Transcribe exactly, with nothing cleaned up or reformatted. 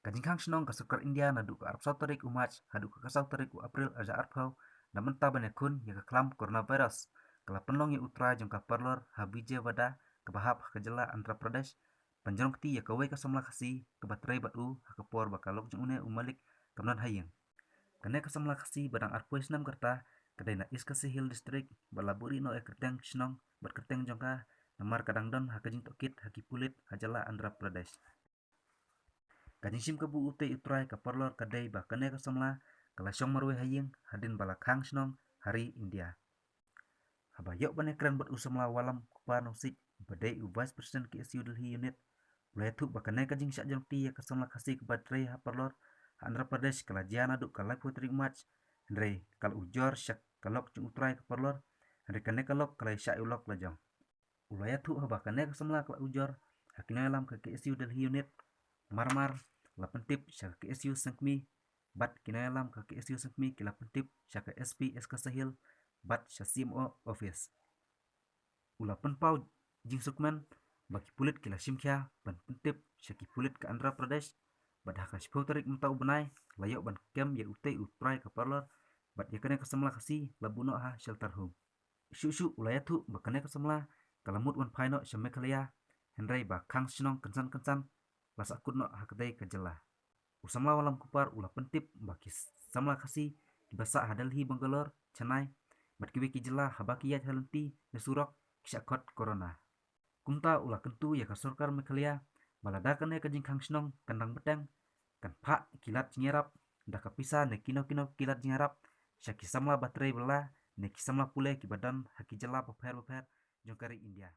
Ka jingkhang shnong ka sorkar India naduh ka arphew saw tarik u March haduh ka arphew saw tarik u April arhajar arphew, namar ban ïakhun ïa ka khlam coronavirus, ka la pynlong ïa u trai jong ka parlor ha Vijayawada kaba hap ha ka jylla Andhra Pradesh, ban jrong kti ïa kawei ka samla Khasi kaba trei bad u ha ka por ba ka lok jong une u malik kam don ha ïing. Kane ka samla Khasi ba dang arphew snem ka rta, ka dei na East Khasi Hills District, bad la buhrieh noh ïa ka kyrteng shnong bad kyrteng jong ka, namar ka dang don ha ka jingtohkit ha ki pulit ha jylla Andhra Pradesh. Ka jingshim kabu utei u trai ka parlor ka dei ba kane ka samla ka la shong marwei ha ïing hadien ba la khang shnong ha ri India. Haba ïoh ban ïakren bad u samla Wallam Kupar Nongsiej, ba dei u Vice President K S U Delhi Unit, u la ïathuh ba kane ka jingshah jrong kti ïa ka samla Khasi kaba trei ha parlor ha Andhra Pradesh ka la jia naduh ka laiphew tarik March, hynrei ka la ujor sha ka lok jong u trai ka parlor, hynrei kane ka lok ka la ïashah ïa u lok la jong. U la ïathuh haba kane ka samla ka la ujor ha ki nongïalam ka K S U Delhi Unit, marmar la pyntip sha ka K S U Sengkmie, bad ki nongïalam ka K S U Sengkmie ki la pyntip sha ka S P East Khasi Hills bad sha C M O office. U la pynpaw jingsngewkmen ba ki pulit ki la shim khia ban pyntip sha ki pulit ka Andhra Pradesh, bad ha ka shiphew tarik mynta u bnai la ïoh ban kem ïa utei u trai ka parlor bad ïa kane ka samla Khasi la buh noh ha shelter home. Shuh shuh u la ïathuh ba kane ka samla ka la mut wan phai noh sha Meghalaya, hynrei ba khang shnong kynsan kynsan la sahkut noh ha katei ka jylla. U samla Wallam Kupar u la pyntip ba ki samla Khasi kiba sah ha Delhi, Bangalore, Chennai bad kiwei ki jylla haba ki ïaid ha lynti ne surok ki shah khot corona. Kumta u la kyntu ïa ka sorkar Meghalaya ba lada kane ka jingkhang shnong kan dang bteng, kan phah ki lad jingïarap da ka pisa ne kino kino ki lad jingïarap sha ki samla ba trei bylla ne ki samla pule kiba don ha ki jylla bapher bapher jong ka ri India.